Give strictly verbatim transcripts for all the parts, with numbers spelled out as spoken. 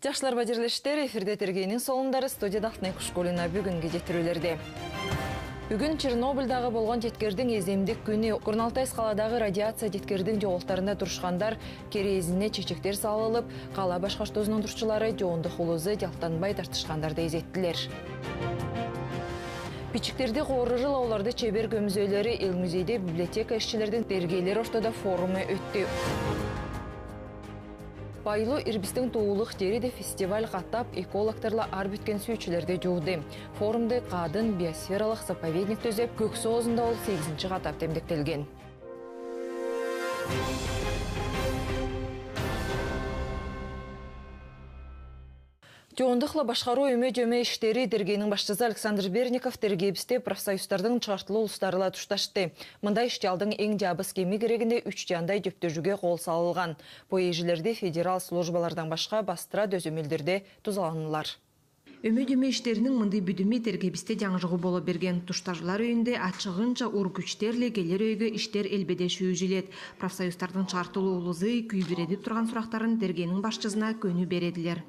Жашлар, бадирлы эштерде, эфирде «Тергеениң» сонлары, студияда Алтынай Кушкулина. Бүгүнге жеткирүүлерде: Бүгүн Чернобыльдагы болган теткердиң эземдик күнү. Горно-Алтайск каладагы радиация теткердиң чоголтарында турушкандар кереезине чечектер салып, кала башкарттыынынъ турчулары чондук улузу чалтанбай тартышкандарды эзеттилер. Бичиктерди корурла оларды чебер көмзөлери. Эл музейде библиотека ишчилердинъ тергеелер ортодо форуму өттү. Байлуу ирбистиң туулук жери деп фестиваль катап экологтарла ар бүткен сүүчүлерди жууду. Форумду кадын биосфералык заповедник төзеп, Көк-Соо оозунда ол сегизинчи катап демдектелген. Чондукла башкаруу, өмө-дөмө иштери тергеениң башчысы Александр Берников тергеебисте профсоюздардынъ чыгартылуу улустарыла тушташты. Мында иш-чалдынъ эң чабыс кеми кирегинде үч чандай чөптөжүүге кол салылган. Бу эжилерди федерал службалардан башка бастыра дөзөмөлдерде тузаланылар. Өмө-дөмө иштерининъ мындый бүдүмү тергеебисте жаңжыгуу боло берген. Туштажуулар өйүнде ачыгынча уур күчтер ле келер өйгө иштер элбеде шүүжилет. Профсоюздардынъ чыгартылуу улузу күйбиредип турган сурактарын тергеениң башчысына көнү бередилер.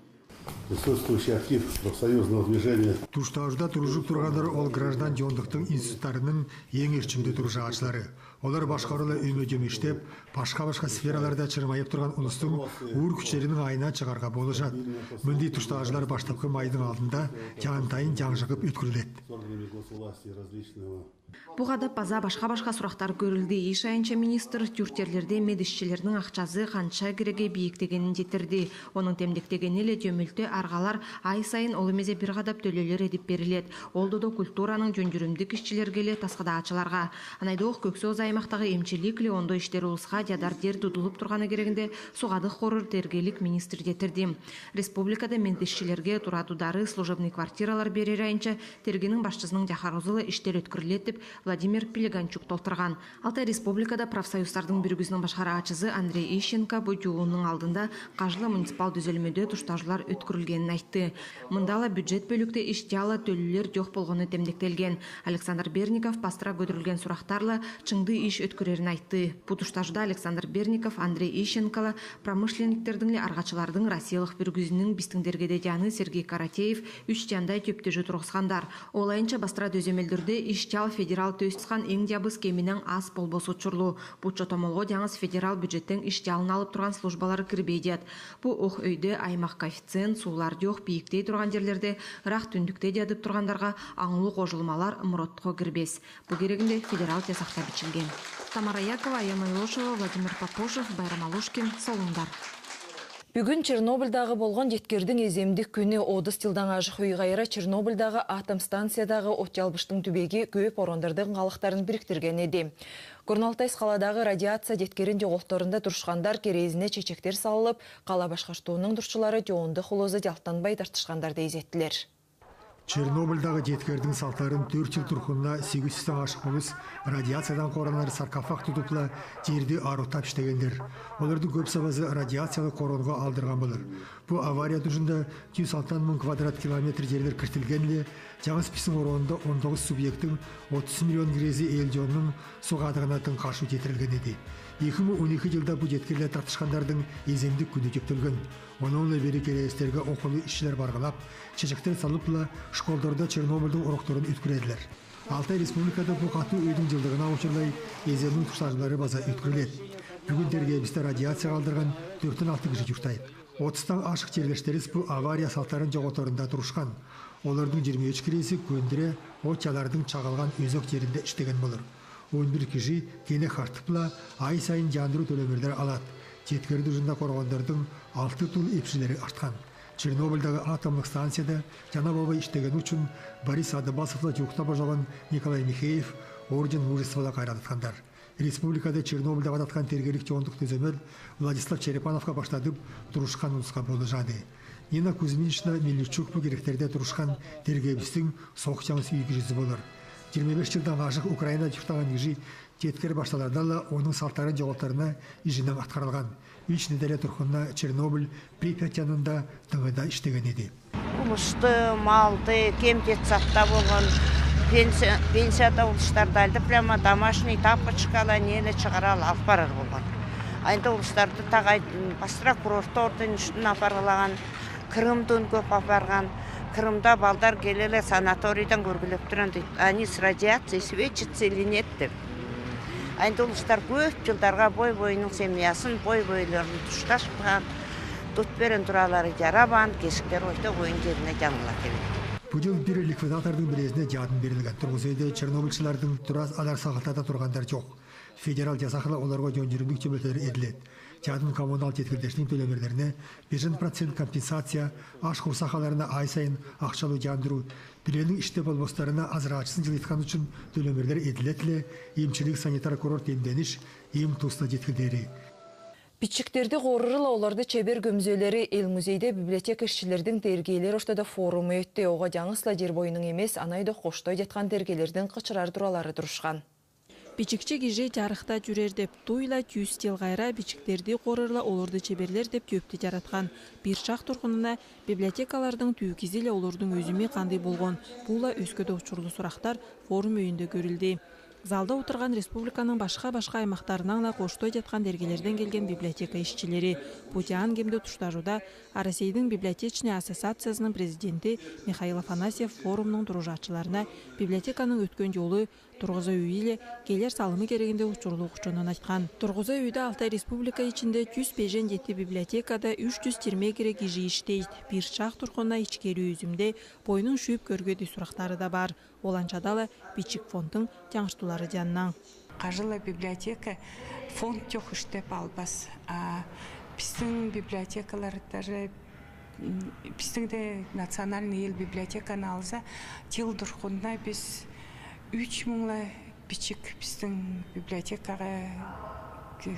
Присутствующий актив профсоюзного движения. Туштажууда туружуп турганнар ол граждан чондуктуң институттарынынъ эң эрчимдүү туружаачылары. Олар башкарыла өмө-дөмө иштеп, башка-башка сфераларда чырмайып турган улустуң уур күчтерин айына чыгарга болушат. Мындый туштажуулар баштапкы майдынъ алдында чанатайын жаңжыгып өткөрүлет. Бу кадап база башка-башка сурактар көрүлдү. Иш айынча министр тюртерлерде медишчилердинъ акчазы канча киреге бийиктегенин жеткирди. Онунъ темдектегени ле, дөмөлтө аргалар ай сайын ол эмесе бир кадап төлөөлөр эдип берилет. Ол додо культураның жөнжүрүмдүк ишчилерге ле, тасхадаачыларга. Анайдох Көк-Соо аймактагы эмчилик ле, ондо иштер улуска чадар тер тутулуп турганы кирегинде сугадык корур тергеелик министр жеткирди. Республикада медишчилерге турадуудары, служебный квартиралар берер айынча тергеениң башчысынынъ жахарыузу ла иштер өткөрүлет деп Владимир Пелеганчук толтурган. Алтай Республикада профсоюздардынъ биригүүсүнүң башкараачысы Андрей Ищенко бу жууунуң алдында Кажла муниципал дөзелмеде туштажуулар өткөрүлгенин айтты. Мында ла бюджет бөлүкте иш чала төлөөлөр жок болгону темдектелген. Александр Берников бастыра көтөрүлген сурактарла чыңдыы иш өткөрерин айтты. Бу туштажууда Александр Берников Андрей Ищенкола промышленниктердинъ ле аргачылардынъ Россиялык биригүүсүнүң бистиң тергеде жаны Сергей Каратеев үч чандай чөптөжүү тургускандар. Ол айынча бастыра дөзөмөлдөрдө иш чал федерал төстен эң чабыс кеминен ас болбосу учурлуу. Бу чотомолго жангыз федерал бюджеттен иш чалын алып турган службалар кирбей жат. Бу ох өйдө аймак коэффициент, суулар жок, бийиктей турган жерлерде, ырак түндүкте жатып тургандарга аңлуу кожулмалар муротко кирбес. Бу кирегинде федерал жасакта бичилген. Тамара Якова, Аяна Иошева, Владимир Попушев, Байрам Алушкин, Солундар. Бүгүн Чернобыльдагы болгон теткердиң эземдик күнү. Отуз жылдан ашык уй кайра Чернобыльдагы атом станциядагы от жалбыштың түбеги көп орондордуң калыктарын бириктирген эди. Горно-Алтайск каладагы радиация теткерин жогалтарында турушкандар кереезине чечектер салып, кала башкартыынынъ турчулары чондук улузу жалтанбай тартышкандарды эзеттилер. Чернобыльдагы теткердиң салдарын төрт жыл тургунда сегиз жузден ашык улус радиациядан коранар саркофаг тутупла, жерди аруттап иштегендер. Олардынъ көп сабазы радиациялык коронго алдырган болур. Бу авария тужунда жуз алтан муң квадрат километр жерлер киртилген ле, жангыз бистиң оронда он тогуз субъекттинъ отуз миллион кирези эл-жонунуң суг кадыгына тың каршылык жеткирилген эди. Эки муң он эки жылда бу теткерлер тартышкандардынъ эземдик күнү чектелген. Онунла бери кереестерге окулу ишчилер баргылап, чечектер салыпла, школдарда Чернобыльдинъ урокторун өткередилер. Алтай Республикада бу катуу өйдүнү жылдыгына учурлай эземдик туштажуулары база өткөрүлет. Бүгүн тергеебисте радиация калдырган төрттен алты кижи жууртайт. Отуздан ашык жерлештерибиз бу авария салдарын жогалтарында турушкан. Олардынъ жыйырма үч киреси көндүре от жалардынъ чагылган өзек жеринде иштеген болур. Он бир кижи кенек артыпла ай сайын жандыруу төлөмөлөр алат. Теткердиң тужунда коргондордунъ алты тыл эпшилери арткан. Чернобыльдагы атомдук станцияда жана болбай иштегени учун Борис Адыбасовла жуукта божогон Николай Михеев орден Мужествола кайрадаткандар. Республикада Чернобыль деп ататкан тергеелик чондук дөзөмөл Владислав Черепановка баштадып, турушкан улуска болушады. Нина Кузьминична Мельничук бу киректерде турушкан тергеебистинъ сок жангыз уй кижиси болур. Жыйырма беш жылдан ашык Украинада жууртаган кижи теткер башталарда ла онунъ салдарын жогалтарына ижинен аткарылган. Үч неделя тургунда Чернобыль Припять янында тыңыда иштеген эди. Улусту, малды, кем детсадта болган, пенсия, пенсияда улустарды алдып, прямо домашний тапочкала, нени чыгара ала алып барар болган. Айында улустарды тагай, м, бастыра курорттордун үстүн апаргылаган, Крымдын кёп апарган, Крымда балдар келеле санаторийден көргилеп туран дейт, они с радиацией светятся или нет деп. Айнда улустар кёп жылдарға бой-бойының семьясын, бой-бойларын тушташпаан, тут берен туралары жарабаан, кесиктер ойта ойын жерине жангыла келеди. Бу жыл бир ликвидатордың бирезине жадын берилген. Тургуза үйде чернобыльшылардың турас адар сагылтада тургандар жок. Федерал жасахла оларға жон-журумдук чөбелтелер эдилет. Жадын коммунал четкилдештиң төлемерлерине бежен процент компенсация, аш-хуу сахаларына ай сайын ахчалуу жандыруу, бирээниң иште болбостарына азыраачысын жылыткан учун төлемерлер эдилетле, эмчилик, санитар курорт, эмдениш, эм туста жеткилдери. Бичиктерди корырла оларды чебер көмзөлери. Эл музейде библиотека ишчилердиң дергейлер ортодо форуму өттү. Ога жаңысла жер бойнуң эмес, анайдо коштой жаткан дергейлердиң кычырар туралары турушкан. Бичикчи кижи жарыхта жүрер деп туйла, тюз тел кайра бичиктерди корырла оларды чеберлер деп чөптү жараткан. Бир шак тургунуна библиотекалардың түү кизиле олардың өзүми кандай болгон? Була өскөдө учурлу сурактар форум өйүндө көрүлдү. Залда утурган республиканың башка-башка аймактарынаңла коштой жаткан дергелерден келген библиотека ишчилери. Бу жаан кемде туштажуда Арасейдин библиотечный ассоциациясынын президенти Михаил Афанасьев форумнун туружаачыларына библиотеканын өткөн жолу, тургуза үйү иле келер салымы керегинде учурлу окучунун айткан. Тургуза үйдө Алтай Республика ичинде жүз бежен жети библиотекада үч жүз жыйырма кире кижи иштейт. Бир шак тургунуна ичкери үзүмде бойнуң шүүп көргөдү сурактары да бар. Ол анчада ла бичик фонддун жаңыртуулары жанынан. Кажыла библиотека фонд жок иштеп албас. А биздин библиотекалар даже, м, биздин де национальный эл библиотеканы алза, жыл тургунуна биз үч муңла бичик биздин библиотекага ке-,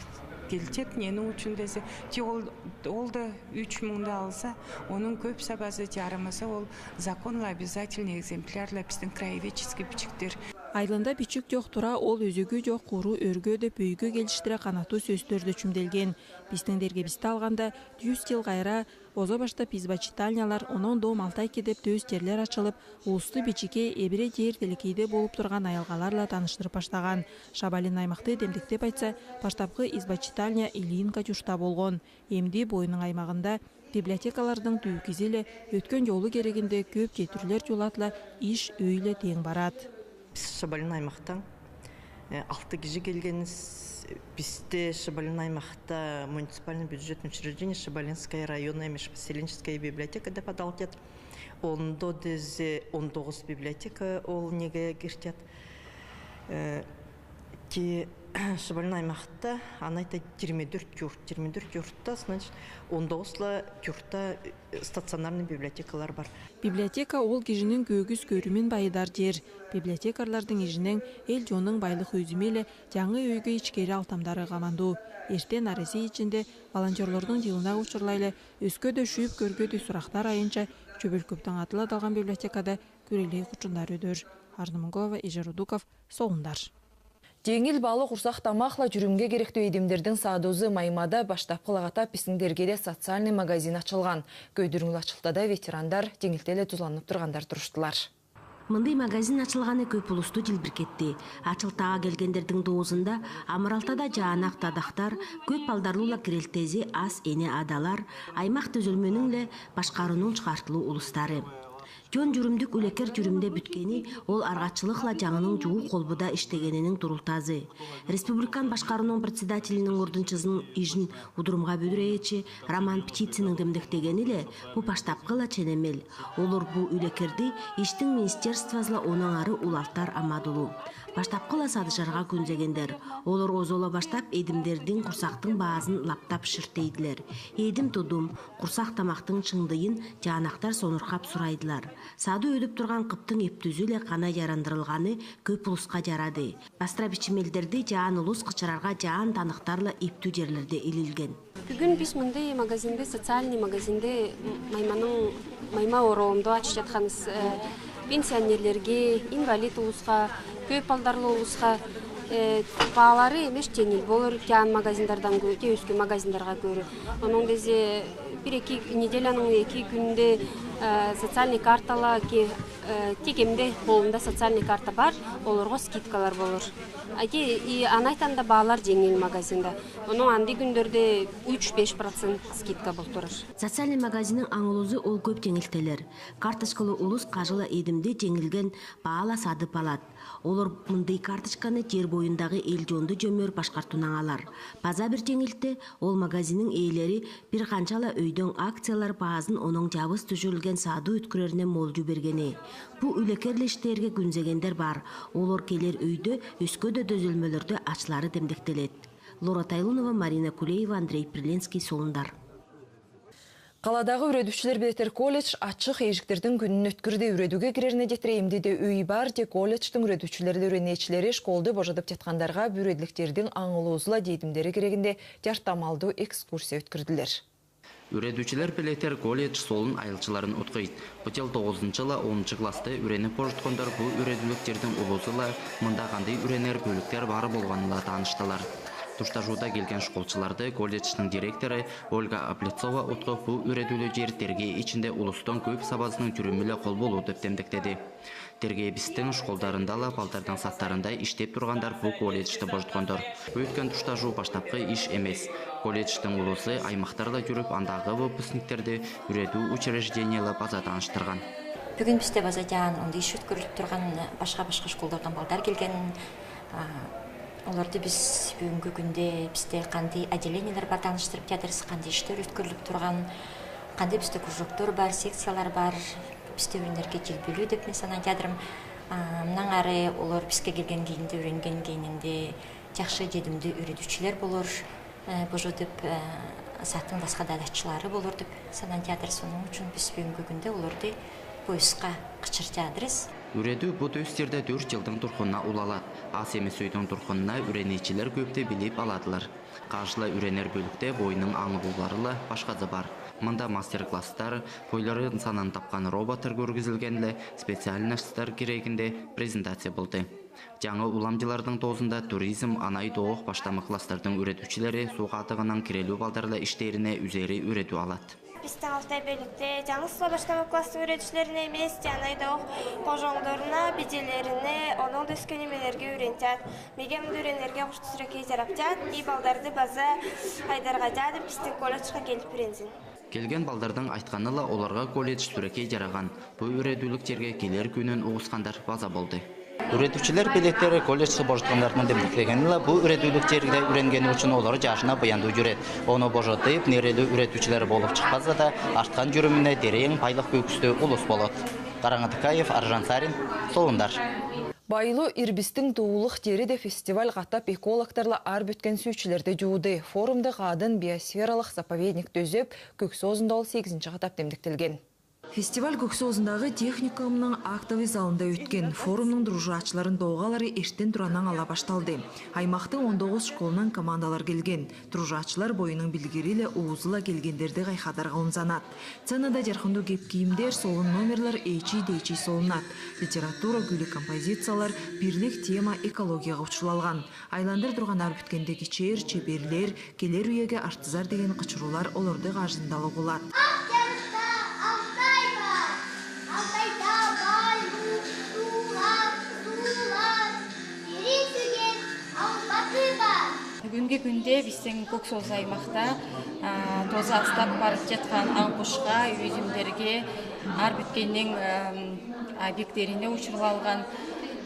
келтет, нени учун десе, те ол, ол да үч муңда алза, онун көп сабазы, жарымызы ол законла обязательный экземплярла биздин краеведческий бичиктер. Айылында бичик жок тура, ол өзөгү жок куру өргө деп өйгө келиштире канаттуу сөстөрдө чүмделген. Биздин дергебизди алганда, жүз жыл кайра озо баштап изба-читальнялар, онон дом Алтайки деп төс жерлер ачылып, улусту бичикке эбире жер деликейде болуп турган аялгаларла тааныштырып баштаган. Шабалин аймакты демдиктеп айтса, баштапкы изба-читальня Ильинка журтта болгон. Эмди бойнуң аймагында библиотекалардын түү кизиле өткөн жолу керегинде көп жетирүүлер жулатла, иш өйле тең барат. Биз Шабалин аймактан, э, алты кижи келгенбиз. Бизде Шабалин аймакта муниципальный бюджетный учреждение Шабалинская районная межпоселенческая библиотека деп аталып кетет. Онда дезе он тогуз библиотека ол неге киртет. Э, те Шабалин аймакта анайта жыйырма дөрт журт, жыйырма дөрт журтта, значит, он тогузла журтта, э, стационарный библиотекалар бар. Библиотека ол кижинин көгүс көрүмүн байыдар жер. Библиотекарлардын ишинен эл-жоннун байлык үзүмү иле жаңы өйгө ичкери алтамдары камандуу. Эртен Россия ичинде волонтёрлордун жылына учурлай эле өскө да шүүп көргөдү сурактар айынча Чөбөлкөптүн атыла аталган библиотекада күрелей кучундар өдүр. Арнамунгова, Ижер Удуков, Соондар. Жеңил баалык, курсак тамакла, жүрүмге керектүү эдимдердин саадуузу. Маймада баштапкы лагата пистиңдерге де социальный магазин ачылган. Көйдүрүңүл ачылтада ветерандар, жеңилтеле тузаланып тургандар туруштулар. Мындый магазин ачылганы көп улусту жилбиркетти. Ачылтага келгендердин доозунда амыралтада жаанак тадактар, көп балдарлуула кирелтези аз эне-адалар, аймак түзүлмөнүң-ле башкаруунун чыгартылуу улустары. Жон-жүрүмдүк үлекер жүрүмде бүткени ол аргачылыкла жаңынын жуук холбуда иштегенинин турултазы. Республикан башкаруунун председателинин ордунчузунун ижин удурумга бүдүрээчи Роман Птицынын демдектегени-ле, бу баштапкыла ченемел. Олор бу үлекерди иштин министерствозула онаңары улалтар амадылуу. Баштапкыла садышарга күнзегендер. Олор озола баштап эдимдердин курсактын баазын лаптап ширтейдилер. Эдим-тудум, курсак тамактын чыңдыйын жаанактар сонуркап сурайдылар. Саду өдүп турган кыптың эптүүзү-ле кана жарандырылганы көп улуска жарады. Бастыра бичимелдерди жаан улус кычырарга жаан таныктарла эптүү жерлерде илинген. Бүгүн биз мындай магазинде, социальный магазинде, м, Майманың, Майма ороомдо ачып жатканбыз, э, пенсионерлерге, инвалид улуска, көп балдарлы улуска, э, баалары эмеш жеңил болур, жаан магазиндардан кө-, же өскө магазиндарга көрө. Онон дезе бир-эки неделянын эки күнүндө, э, социальный картала ке-, э, тек эмне колунда социальный карта бар, Оларға скидкалар болар. Айти, и аны айтам да, баалар жеңил магазинда. Оноң андый күндерде үш-беш процент скидка бол турар. Социальный магазинниң аң улузу ол көп жеңилтелер. Карточкалы улус кажы ла эдимде жеңилген баала садып алат. Олар мындый карточканы жер бойындағы эл-чонду чөмер башкартунаң алар. Паза бир жеңилте, ол магазинниң ээлери бир ханча ла өйдөң акциялар баазын, оноң чабыс тӱзелген саду өткүреринең молчу бергени. Бу үлегерлештирге күүнзегендер бар. Олар келер өйде, өске де төзелмелерде ачлары демдектелет. Лора Тайлунова, Марина Кулеева, Андрей Приленский, Солундар. Калладагы үредүүчүлер билеттер колледж ачык эжиктердин күнүн өткүрдү. Үредүүге кирерге четер эмне де өй бар, тек колледждин үредүүчүлери, үредүүчүлери школду божодуп чаткандарга бу үредүлүктердин аң улузу ла дедимдери кирегинде чарттамалдуу экскурсия өткүрдүлер. Үредүүчүлер билеттер колледж солун айылчыларын уткуйт. Быйыл тогузунчу ла онунчу классты үренип божоткондар бу үредүлүктердин улузу ла, мында кандай үренер бөлүктер бар болганы ла тааныштылар. Туштажууда келген школчуларды колледждин директору Ольга Облецова уткуп, бу үредүлү чер Тергей ичинде улустуң көп сабазының чүрүмү ле кол болуу деп демдектеди. Тергейбистиң школдарында ла, балдардың садтарында иштеп тургандар бу колледжди божоткондар. Өткен туштажуу баштапкы иш эмес. Колледждиң улузу аймактар ла чүрүп, андагы выпускниктерди үредүү учреждениелер база тааныштырган. Бюгюн бисте база чаан онда иш өткүрүлүп турган, башка-башка школдардан балдар келген. А, оларды биз бюгюнкү күнде бисте кандай отделениелер бар, тааныштырып чадырбыз, кандай иштер өткүрүлүп турган, кандай бисте кружоктор бар, секциялар бар, бисте үренерге чил бөлүү деп мен санай чадырам. А, мындан ары олар биске келген кийинде, үренген кийининде чакшы дедимди үредүүчүлер болур. Э, божодуп, э, садтың баска да ачылары болур деп санай чадырбыз. Соның үчүн биз бюгюнкү күнде оларды поиска кычырып чадырбыз. Үредүү бу төстерде дөрт жылдың туркунуна улалат. Ас эмес өйдүң туркунуна үреникчилер көптү билип аладылар. Кажы ла үренер бөлүкте бойнуң аң улузулары ла башказы бар. Мында мастер-класстар, ойлары санын тапкан роботтар көргүзүлген ле, специальносттар кирегинде презентация болду. Жаңы уламчылардың тоозунда туризм, анай-доох, баштамы класстардың үредүүчүлери, суу катыгыннаң кирелүү балдар ла иштерине үзери үредүү алат. Бистиң алты ай бөлүкте жаңы сыла баштамы класстың үредүүчүлерине эмес, анай-доох кожоолдоруна, биделерине, оноң да өске немелерге үйрентет. Меге мында үйренерге кушту сүрекей жараптат, и балдарды база айдарга чадыр, бистиң колледжге келип үйрензин. Келген балдардың айтканы ла, оларга колледж сүрекей жараган. Бу үредүүлүк черге келер күүнүн угускандар база болду. Үредүүчүлер билеттери колледжди божоткандардың демдектегени ла, бу үредүүлүк черде үйренгени үчүн олар чажына буяндуу жүрет. Ону божодуп, нерилүү үредүүчүлер болуп чыкпаза да, арткан чүрүмүнө терең байлык күүкүстүү улус болот. Караң Атыкаев, Аржан Сарин, Солундар. Байлуу ирбистиң туулук тери деп фестиваль катап экологтар ла, аар бүткенсүүчүлер де жууду. Форумда Кадын биосфералык заповедник төзеп, Көк-Соозунда ол сегизинчи катап демдектелген. Фестиваль Көк-Соозундагы техникумнуң актовый залында өткен. Форумнуң туружаачыларын доогалы эртен тураннаң ала башталды. Аймактың он тогуз школунан командалар келген. Туружаачылар бойнуң билгири ле, уузу ла келгендерди кайхадарга унзанат. Сценада жаркындуу кеп-кийимдер, солун номерлер эйчи-дейчи солунат. Литература, күүли композициялар, бирлик тема экологияга учурлалган. Айландыр турган аар бүткенде кичээр, чеберлер, келер үеге артызар деген кычыруулар олорду кажында угулат. Ак жарыкта Алтай бар, Алтайда байлык, суулар, суулар, терен сүйген Алматы бар. Бюгюнкү күүнде бистиң Көк-Сооз аймакта, а, тоза астап барып жаткан аң-кушка, өөзүмдерге, аар бүткенниң, ам, объекттерине учурлалган,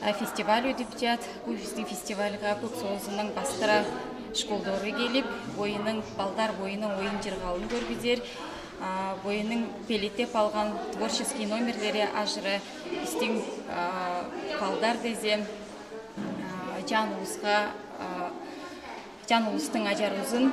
а, фестиваль өтүп жатат. Бу бистиң фестивальга Көк-Соозунуң бастыра школдору келип, бойнуң, балдар бойнуң оюн-чыргалын көргүзер, а, бойнуң белетеп алган творческий номерлери ажыра бистиң, а, балдар дезе, а, жан улуска, а, жан улустуң ажарыузун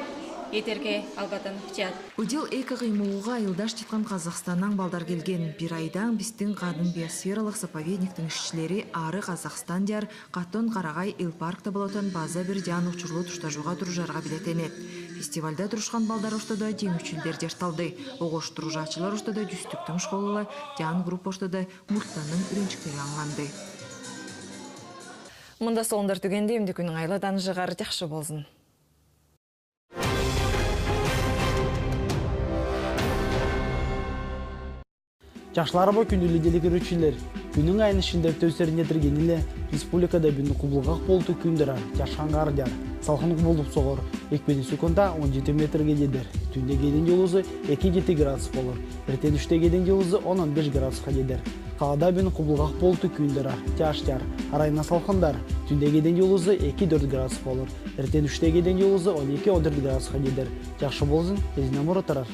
эдерге албаданып жатат. Ыдыл эки кыймылга айылдаш чыткан Казахстаннаң балдар келген. Бир айдаң бистиң Кадын биосфералык заповедниктиң ишчилери ары Казахстан дияр, Катон-Карагай эл паркта болотан база бир жан учурлу туштажууга туружарга билеттенет. Фестивальда турушкан балдар ортодо жеңүүчүлер жарыкталды. Огош туружаачылар ортодо Дюстүктүң школу ла, жан группа ортодо Муртаның үйренчиктери аңланды. Мында сондар төгенди. Эмди күн ыңайлы, таныжыгар жакшы болзун. Жакшылар, бу күндүлү делегерүүчүлер. Күүнин айн иштинде төвсерин этиргениле республикада бен кублгах болту күүндер аар, тяжкан кар дияр. Салкын кублдып соғар, экпинин секундта он җеди метрге дедер. Түүнде кеден йылызы эки-җеди градус болар. Эртен-үштен кеден йылызы оннан беш градусха дедер. Калада бен кублгах болту күүндер аар, тяж дияр. Арайна салкындар. Түүнде кеден йылызы эки-дөрт градус болар. Эртен-үштен кеден йылызы он эки-он дөрт градусха дедер. Тяжкы болзын, эзиннен мурат турар.